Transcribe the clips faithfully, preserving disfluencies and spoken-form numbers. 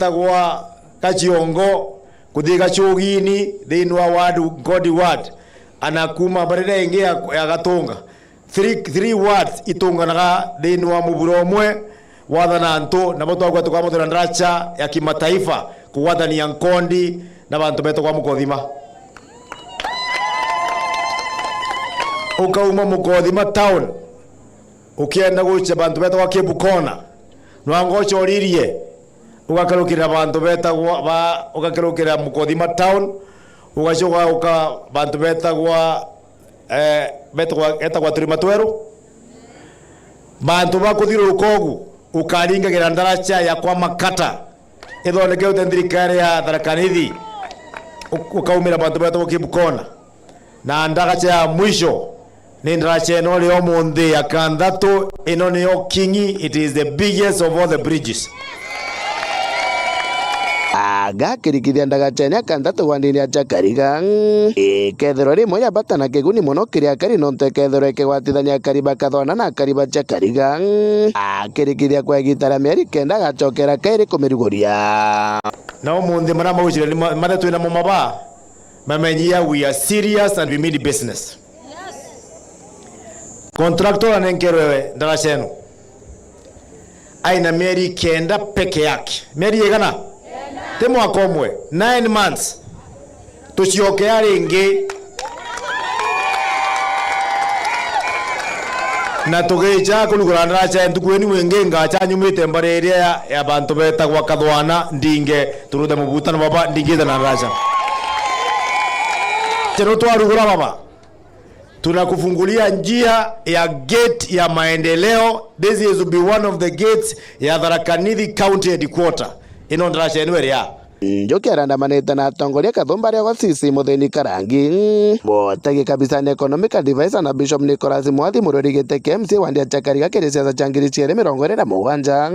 tagwa Gachiongo, kuthi Gachugini, thiini wa ward, Nkodi ward, ana kuma mbarire ingi ya, ya Gatunga. Three, three wards itunganaga thiini wa muburo umwe, wathana antu, nabo twagua tukamutwira ndaracha ya kimataifa, kugwatania Nkondi na bantu betagwa Mukothima. Ukauma Mukothima town, ukienda gucha bantu betagwa Kibukona, nwanga uchoririe, ugakerukira bantu betagwa ba, ugakerukira Mukothima town, ugacoka uka bantu betagwa, eh, betagwa, etagwa Turima Tweru. Bantu ba kuthiururuka ugu, ukaringagira ndaracha ya kwa Makata, ithondekete nthirikari ya Tharaka Nithi, u-, ukaumira bantu betagwa Kibukona. Na ndaracha ya mwisho ni ndaracha ino rio umunthi ya Kanthatu, ino niyo kingi, it is the biggest of all the bridges. Agakirikithia ndagachene ya Kanthatu wandini ya Chakariga. Ikethirwa rimwe ya bata na kiguni mono kiri akari, nontu ikethirwa ikigwatithania akari ba Kathwana na akari ba Chakariga. Akirikithia kwa igita ria mieri kenda, agachokera kairi kumirigoria. Na umunthi maria maujire ni ma-, maria twina mo mabaa, mamenyia we are serious and we mean business. Contractor anenkerwe ndaracha ino, aina mieri kenda peke yake. Mieri igana? Ti mwaka umwe, nine months. Tuciokea ringi. Na tugicha kurugura ndaracha ntuku inu ingi, ngacha nyumite mbari iria ya, ya bantu betagwa Kathwana, ndinge turuthe mubutano baba, ndingite na ndaracha. Chero twarugura baba, tunakufungulia njia ya gate ya maendeleo. This is to be one of the gates ya Tharaka Nithi County Headquarter. Ino ndaracha enu iria. Njuki arandamanite na atongoria Kathumba aria gwa C C Muthini Karangi, mutegi kabisa na economic advisor na Bishop Nicholas Mwathi, murwiri giti kia M C A wa ndia Chakariga kiri siasa cia ngiri ciiri mirongo iri na mugwanja.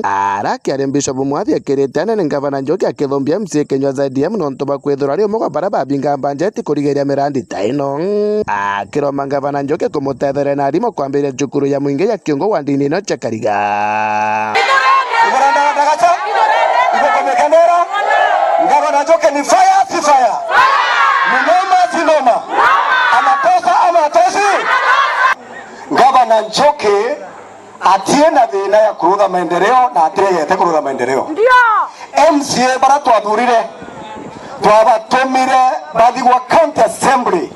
Arakiaria Bishop Mwathi ekirite anene ngavana Njuki akithumbia M C A kinyua Z D M nontu bwa kwithirwa ari umwe gwa baria babinga mbanjeti kurigiria mirandi ta ino. Akiromba ngavana Njuki kumutetheria na arimu kwambiria cukuru ya mwingi ya Kiungu wandini ino Chakariga. Igoranda ndagacha, igoko mekandera. Ngavana Njuki ni fire, si fire? Ni noma, si noma? Anatosa ama atosi? Ngavana Njuki atie na thina ya kurutha maendeleo na atireyete kurutha maendeleo. Ndio. M C A bara twathurire, twabatumire bathi gwa county assembly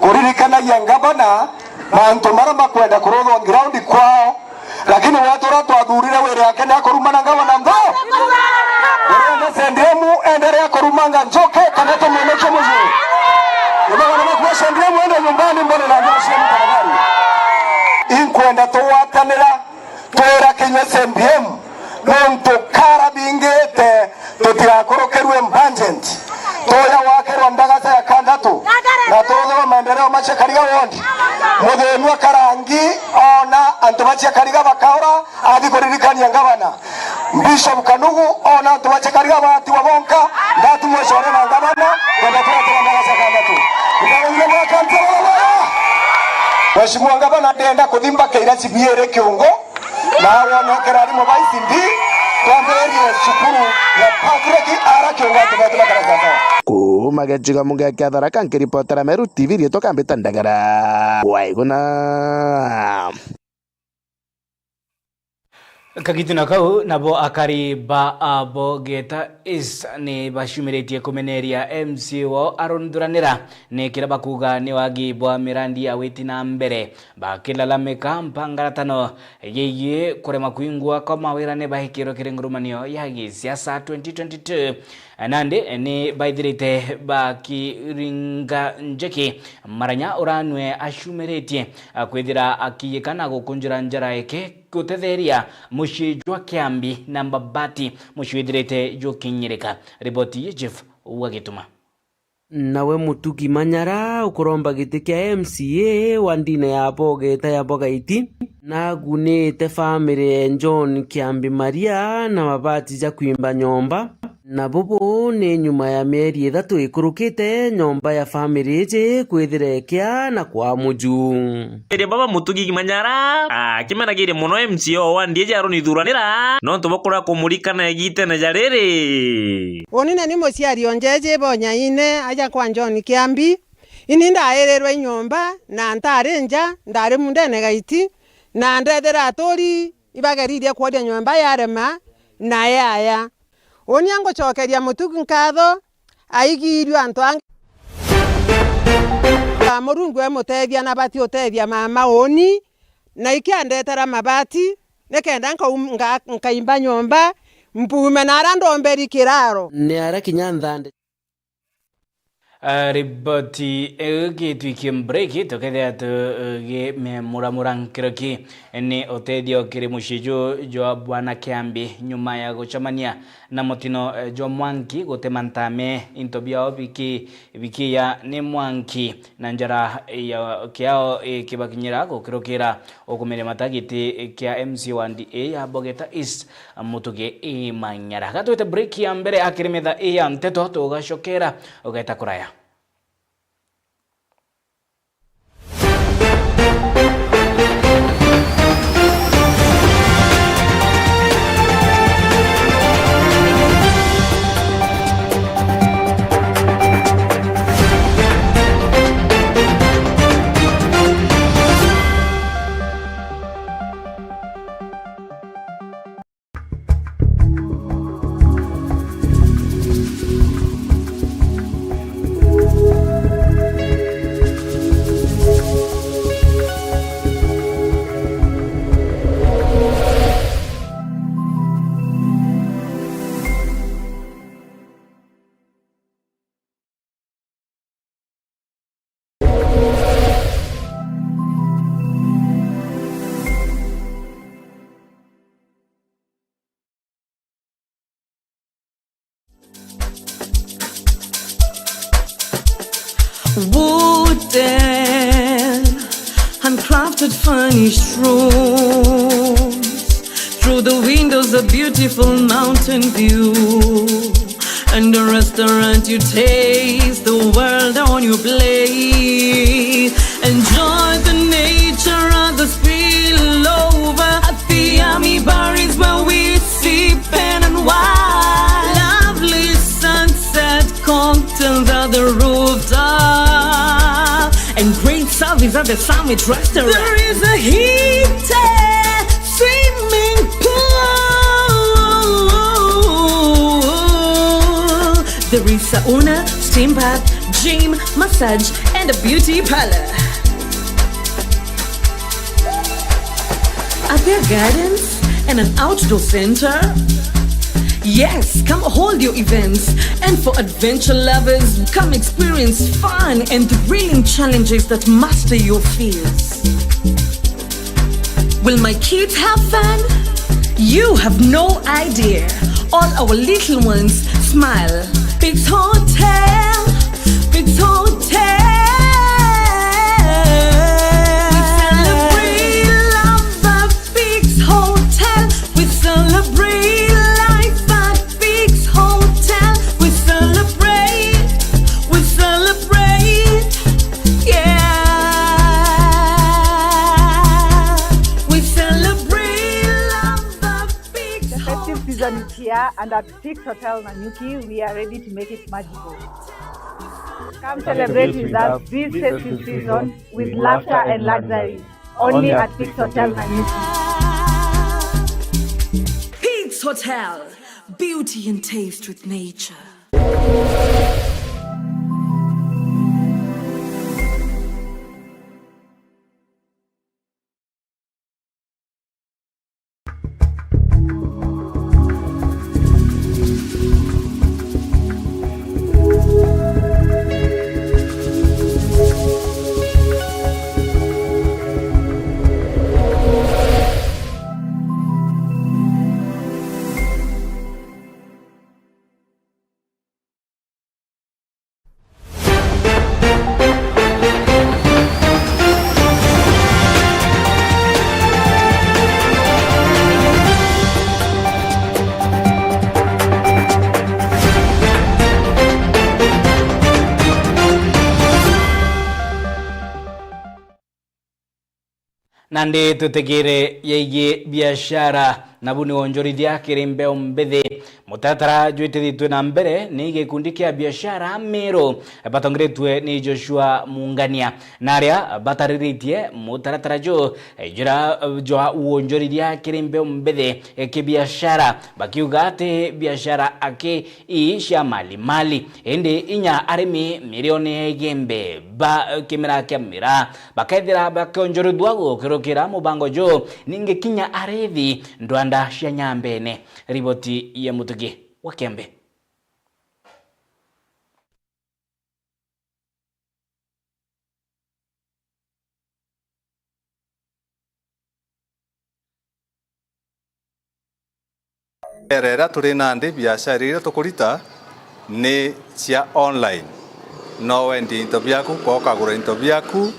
kuririkanagia ngavana mantu mara makwenda kuruthwa ground kwao, lakini wetu ura twathurire wire yake ni akurumana ngavana ntho. Urenda S D M endelea kurumanga Njuki kana tumunekie mucii? Ni magana makuwa S D M ende nyumbani mbone na njira cia mutafadhali. Inkwenda tugwatanira twira kinya S D M, nontu kara bingite tutigakurukirue Mbangent. Tuya wakerwa ndagaca ya kandatu, na turuthirwa maendeleo ma Chakariga ward. Muthinua Karangi ona antu ba Chakariga bakaura, athi kuririkania ngavana. Bishop Kanugu ona antu ba Chakariga batigwa bonka, ndatumwe core na ngavana, kwenda turatira ndagaca ya kandatu. Ndagaca ya kandatu. Mheshimiwa Ngavana, ndenda kuthimba keira cibiere Kiungu. Na wonokera arimu ba I C D, twambiririe cukuru ya Patrick ara Kiungu antu betu bakara sawasawa. Kuuma gicigo muge kia Tharaka, nkiripotera Meru T V, riitwa Kambita Ndagara. Waiguna. Kagitino kau, nabo akari ba Abogeta East ni bacumiritie kumeneria M C A wao Aaron Thuranira ni kiria bakuuga ni wagi bwa mirandi ya witi na mbere. Bakilalamika mpangaratano yegii kurema kwingwa kwa mawira ni baikirwe kiri ngurumanio ya gisiasa twenty twenty-two. Nandi ni baithirite bakiringa njeki maranya uranwe acumiritie kwithira akiyika na gukunjura njara eke gutetheria mucii jwa Kiambi na Mbabati, mucii withirite jukinyirika. Riboti ya Jeff wa Gituma. Nawe Mutugi Manyara ukuromba giti kia M C A wa ndine ya Bogeta ya Bogaiti, nagunite family ya John Kiambi Maria na mabati ja kwimba nyomba. Na bubu ni nyuma ya mieri ithatu ikurukite nyomba ya family iji kwithira ikia na kwa muju. Iri baba Mutugi Kimanyara, akimenagire mono M C A wa wandi iji arunithuranira, nontu bwa kuria kumurikana igitene ja riri. Uni na ni muciari o njeji Bonyaine, aja kwa John Kiambi. Ini ndairirwe i nyomba, na ntari nja, ndari mundene gaiti, na ndethira aturi ibageririe kworia nyomba yarema na yaya. Uni angucokeria Mutugi nkatho, aigirue antu angi. Murungu emutethia na bati utethia mama uni, na iki andetera mabati, nikenda nkaum-, nga-, nkaimba nyomba, mpume na aria ndomberi kiraro. Ni aria kinya nthande. Ah, riboti iu gitwikie break, tukethira tugimimuramura nkiroki ni utethio kiri mucii juu jwa Bwana Kiambi, nyuma ya gucemania na mutino, eh, jwa mwanki, gutema ntame, into biao biki-, bikiya ni mwanki, na njara ya kiao ikibakinyira gukirukira. Ukumire mata giti kia M C A wandi ii ya Bogeta East, Mutugi Imanyara. Gatwite break ya mbere akiri metha ii ya nteto, tugacokera ugeta kuraya. Wooden, handcrafted, furnished rooms. Through the windows, a beautiful mountain view. And a restaurant, you taste the world on your plate. Enjoy the nature of the spillover at the Army Bar is where we sip and unwind. Lovely sunset cocktails at the rooftop and great service at the Summit Restaurant. There is a heated swimming pool. There is sauna, steam bath, gym, massage, and a beauty parlor. Are there gardens and an outdoor center? Yes, come hold your events. And for adventure lovers, come experience fun and thrilling challenges that master your fears. Will my kids have fun? You have no idea. All our little ones smile. Pigs Hotel, Pigs Hotel. We celebrate love at Pigs Hotel. We celebrate life at Pigs Hotel. We celebrate, we celebrate, yeah. We celebrate love at Pigs Hotel. The festive season is here, and at Pigs Hotel Nanyuki, we are ready to make it magical. Come celebrate with us this festive season with laughter and luxury. Only at Pigs Hotel Nanyuki. Pigs Hotel, beauty and taste with nature. Nandi twitigire yegie biashara, nabu ni wonjorithia kiri mbeu mbithi. Mutaratara jwitithitwe na mbere ni gikundi kia biashara Meru batongeretue ni Joshua Mungania, na aria batariritie mutaratara ju jura jwa wonjorithia kiri mbeu mbithi kibiashara, bakiuga ati biashara aki ii cia mali mali, indi inya arimi mirioni ya igembe ba kimera kia miraa bakethira bakionjorithua gukirukira mubango juu, ningi kinya arithi ndwanda cia nyambene. Riboti ya Mutugi wa Kiambi. Mbere iria turi nandi, biashara iria tukurita ni cia online. No wendie into biaku, ka ukagura into biaku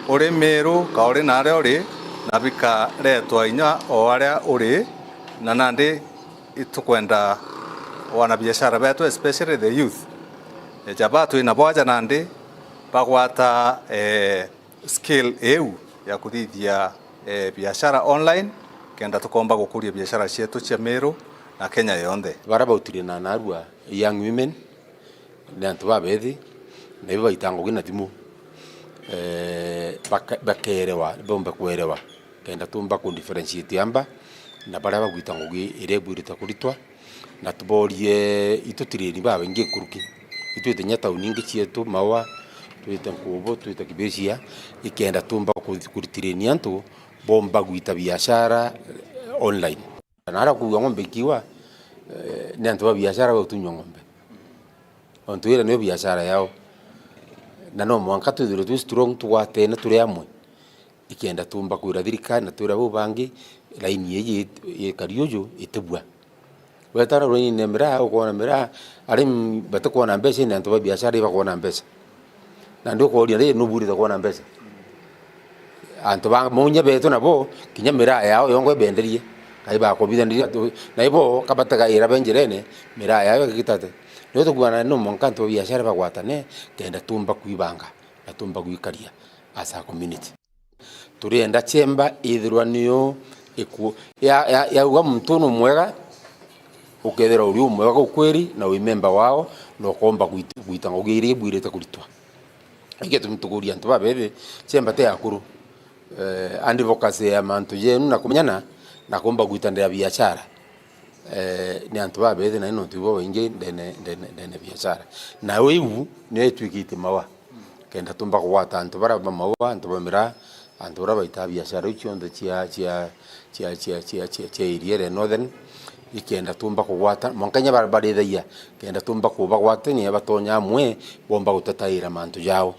uri Meru, ka uri naria uri, na bikaretwa inya o aria uri, na nandi itukwenda wanabiashara betu, especially the youth. Eja ba twi nabo aja nandi bagwata, eh, skill iu ya kuthithia, eh, biashara online, kenda tukomba gukuria biashara cietu cia Meru na Kenya yonthe. Baria bautire na narua, young women, ni antu babethi, na ibo baita ngugi na thimu. Eh, baka-, bakerewa, bombe kwerewa, kenda tumba ku differentiate amba na baria bagwita ngugi iria ibwirite kuritwa, na tuborie itutireni babaingi nkuruki. Itwite nya tauni ingi cietu, Maua, twite Nkubu, twite Kibecia, ikenda tumba ku-, kuritireni antu bomba gwita biashara online. Na aria kuuga ng'ombe ikiwa, eh, ni antu ba biashara bautunywa ng'ombe. Ontu ira niyo biashara yao. Na no mwanka twithirwe twi strong, tugwatene turi amwe. Ikenda tumba kwira thirikari na twira bau bangi, laini iji ikari uju itibua. Wetara laini ya miraa, ukwona miraa, arimi batikwona mbeca, ni antu ba biashara ibakwona mbeca. Na ndi ukoria ri, nuburite kwona mbeca? Antu ba munya betu nabo, kinya miraa yao yongwa ibenderie, kai bakobithanirie antu, na ibo kabategaira be njirene, miraa yao igitate. Niyo tukwona no mwanka antu ba biashara bagwatane, kenda tumba kwibanga na tumba gwikaria as a community. Turienda chemba ithirwa niyo iku-, ya, ya, yauga muntu nu mwega, ukethira uri umwega gukwiri na wi memba wao, na ukomba gwit-, gwita ngugi iria ibwirite kuritwa. Ikio gitumi tukuria antu babethi, chemba ti akuru. Eh, advocacy ya mantu jenu na kumenyana na kumba gwitanira biashara. Eh, ni antu babethi na ni nontu ibo baingi ndene, ndene, ndene biashara. Na iu niyo itwikite Maua. Kenda tumba kugwata antu baria ba Maua, antu ba miraa, antu baria baitaga biashara iu cionthe cia, cia, cia area iria Northern, ikenda tumba kugwata, mwanka inya baria barithagia, kenda tumba kubagwatania batonya amwe, bomba gutetaira mantu jao.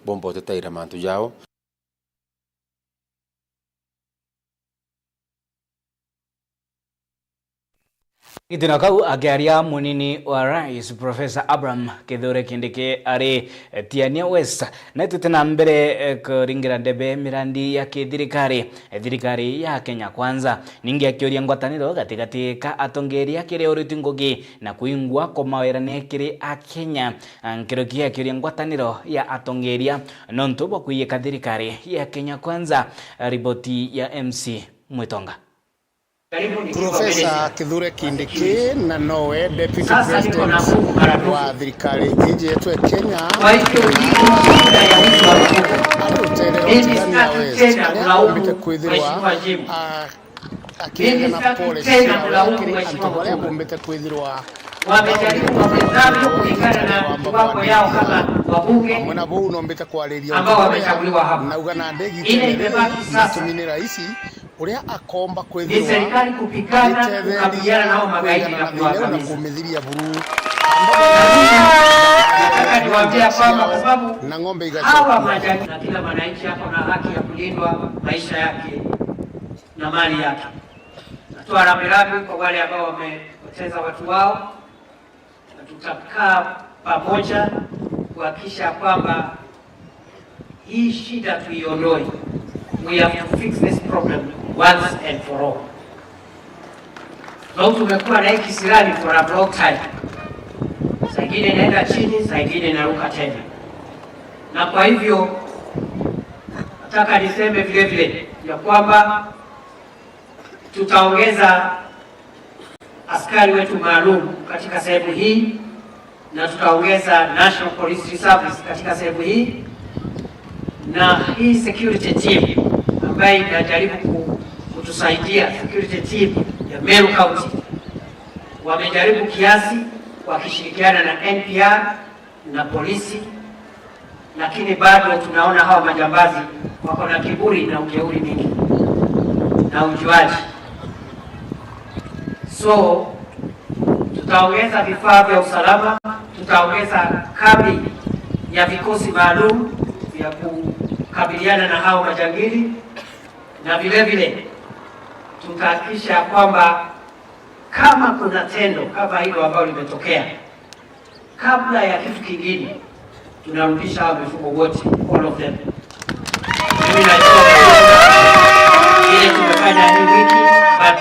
Bomba gutetaira mantu jao. Gitino kau akiaria munini wa rais, Professor Abraham Kithure Kindiki ari, eh, Tigania West, na itwite na mbere, eh, kuringira ndebe mirandi ya kithirikari, eh, thirikari ya Kenya Kwanza. Ningi akiuria ngwataniro gatigati ka atongeria kiria uriti ngugi na kuingwa kwa mawirane kiri Akenya. Ah, nkiruki akiuria ngwataniro ya atongeria nontu bwa kwiyika thirikari ya Kenya Kwanza. Ah, riboti ya M C Mwitonga. Profesa Kithure Kindiki na nowe Deputy President wa thirikari iji yetu ya Kenya. Kwa hivyo hii ni shida ya mtu wa Mungu. Ari rutere rwa Tigania West, aria akumbite kwithirwa, ah, akiregana pole ciawe kiri antu baria akumbite kwithirwa wamejaribu kuhesabu kulingana na kiwango yao kama wabunge ambao wamechaguliwa hapa. Ile imebaki sasa ni serikali kupigana kukabiliana nao magaidi na kuwaangamiza. Nataka niwaambie kwamba kwa sababu hawa majangili, na kila mwananchi ako na haki ya kulindwa maisha yake na mali yake. Natoa rambirambi kwa wale ambao wamepoteza watu wao, na tutakaa pamoja kuhakikisha kwamba hii shida tuiondoe. We have to fix this problem once and for all. Sababu tumekuwa na hii kisirani for a long time. Saa ingine inaenda chini, saa ingine inaruka tena. Na kwa hivyo, Nataka niseme vile vile ya kwamba tutaongeza askari wetu maalum katika sehemu hii na tutaongeza National Police Reserves katika sehemu hii, na hii security team ambayo inajaribu ku-, kutusaidia, security team ya Meru County, wamejaribu kiasi wakishirikiana na N P R na polisi, lakini bado tunaona hawa majambazi wako na kiburi na ujeuri mingi na ujuaji. So, tutaongeza vifaa vya usalama, tutaongeza kambi ya vikosi maalum vya kukabiliana na hao majangili, na vile vile tutahakikisha kwamba kama kuna tendo kama hilo ambalo limetokea, kabla ya kitu kingine, tunarudisha hao mifugo wote, all of them. Mimi najua ile tumefanya hii wiki, but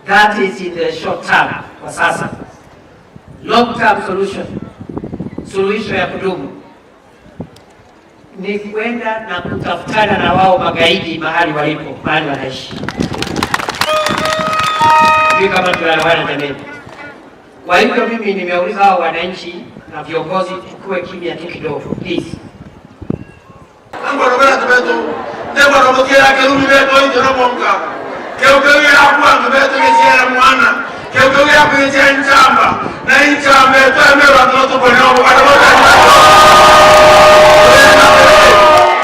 that is in the short term kwa sasa. Long term solution, suluhisho ya kudumu, ni kwenda na kutafutana na wao magaidi mahali walipo, mahali wanaishi. Sijui kama tunaelewana jameni. Kwa hivyo mimi nimeuliza hao wananchi na viongozi, tukue kimya tu kidogo, please. Angwa robera tubetu, ndegwa robotiera kerumi betu, itwe na bonka. Keu keu giakwa antu betu giciara mwana. Keu keu giakwa giciara nchamba. Na inchamba yetu ya Meru antu no tukwenda obuganda bothe.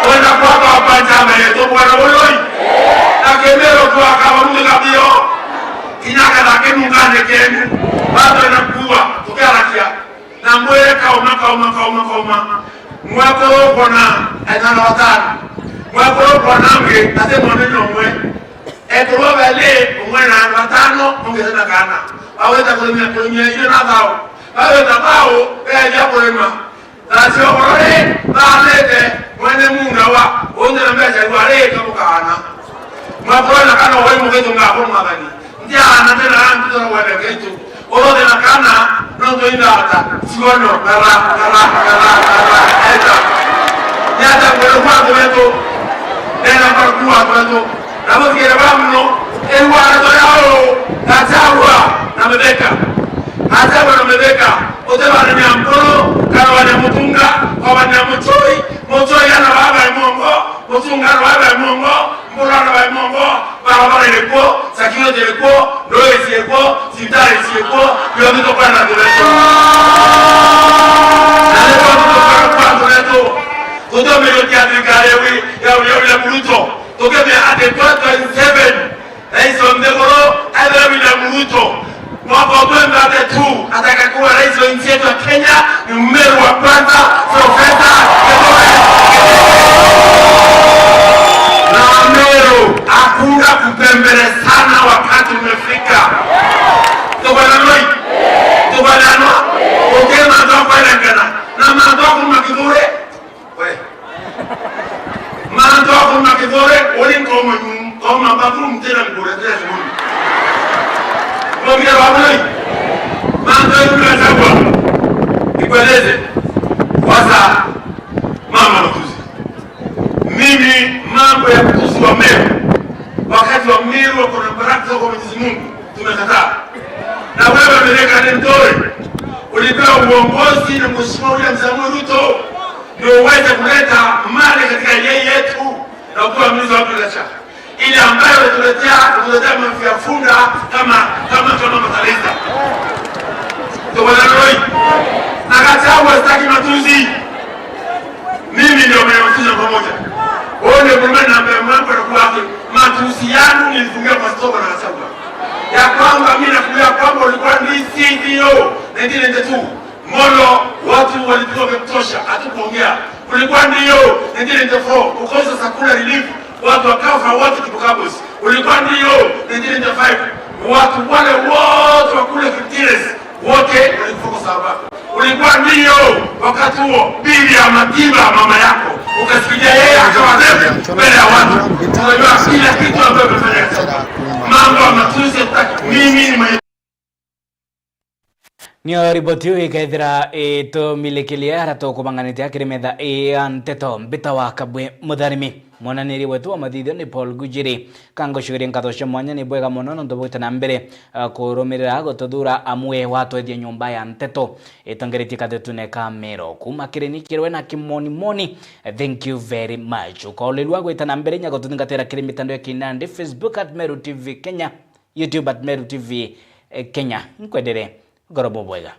Twenda kwaka kwa nchamba yetu obuganda buri oi. Na Kimeru twaka bamuthi kabio. Kinya kathake nungane kenu. Batwenda kuwa, tukiarakia. Na mbwire kauma, kauma, kauma, kauma. Mwekuru ukona, ena na batano. Mwekuru ukona ngi, ati mwana ni umwe. Ekuru beli, umwe na andu batano, ungi na kana. Bawita kurimia, kurimia irio na thao. Bawita thao, beja kurima. Nacio urore, baanite, mwene munda wa, ungi na mbeca iu ari, kamukana. Mwekuru na kana oi mugitu ngabo mwathani. Ndiana ndira antu toro wende gitu. Urothe na kana, no ndoindata. Ciono, ngara, ngara, ngara, ngara, eta. Niata ngwere kwa antu betu. Nena kwa ku antu betu. Na muthikire ba muno. Ewa antu yao. Gachagua na Mithika. Gachagua na Mithika. Utebane ni ampuru, karwane mutunga, kwabane muchui, muchui ana baba imongo, mutunga ana baba imongo, Mburana ba imongo, barabara iri kuo, security iri kuo, ndwii ciri kuo, cibitari ciri kuo, bionthe tukwenda antu betu. Na ni bionthe tukwenda kwa antu betu. Tutomiritie thirikari ya wi-, ya, ya William Ruto. Tukemea ati twenty twenty-seven, rais wa nthiguru, ethire William Ruto. Mwaka wa twenty thirty-two, ataka kuwa rais wa nchi yetu ya Kenya, ni Mmeru wa kwanza, Profesa Kithure Kindiki. Na Meru hakuna kupembelezana, wakati umefika. Tubananoi? Tubananwa? Ukema ndo kwelengana. Na ndo kuma Kithure. We. Mantu akuma Kithure, uri nkoma, nkoma bathroom tena nkuretea sibuni. Ngomia wa mlei. Mantu akuma Gachagua. Nikueleze. Kwanza, mama matusi. Mimi mambo ya kutusi Wameru, wakati Wameru wako na baraka za Mwenyezi Mungu, tumekataa. Na wewe Mithika Linturi, ulipewa uongozi na Mheshimiwa William Samoei Ruto, ndio uweze kuleta mali katika yei yetu na kuwa mlinzi wa Abdullah Shah. Ile ambayo utuletea, utuletea mafia funda kama, kama, kama mataliza. Tuko na lori. Na Gachagua sitaki matusi. Mimi ndio mwenye matusi pamoja. Wewe ndio mwenye namba ya mlango na kuwake. Matusi yangu nilifungia kwa sababu na Gachagua. Ya kwamba mimi nakuambia kwamba ulikuwa ni C D O nineteen ninety-two. Molo, watu walipigwa vya kutosha, hatukuongea. Kulikuwa ndio nineteen ninety-four, kukosa chakula relief, watu wakafa wote Kibukabus. Kulikuwa ndio nineteen ninety-five, watu wale wote wa kule Kiptires, wote walikufa kwa sababu. Kulikuwa ndio wakati huo, bibi ya Matiba, mama yako, ukasikia yeye akawa refu mbele ya watu. Unajua kila kitu ambayo amefanya katika mambo ya matusi, mimi ni mwenye Nio riboti iu ikethira itumilikilia ara tukubanganite akiri metha ii ya nteto. Mbita wa Kabwe Mutharimi. Mwananiri wetu wa mathithio ni Paul Gujiri. Kangucugirie nkatho cia mwanya, ni bwega mono nontu bwita na mbere, uh, kurumirira gututhuura amwe watwethia nyomba ya nteto itongeretie kathetune ka Mero. Kuuma kiri ni Kirwe na Kimonimoni, thank you very much. Ukaulirua gwita na mbere inya gututhingatira kiri mitandao ya kinandi, Facebook at Meru T V Kenya, YouTube at Meru T V, eh, Kenya. Nkwendere ngoro bubwega.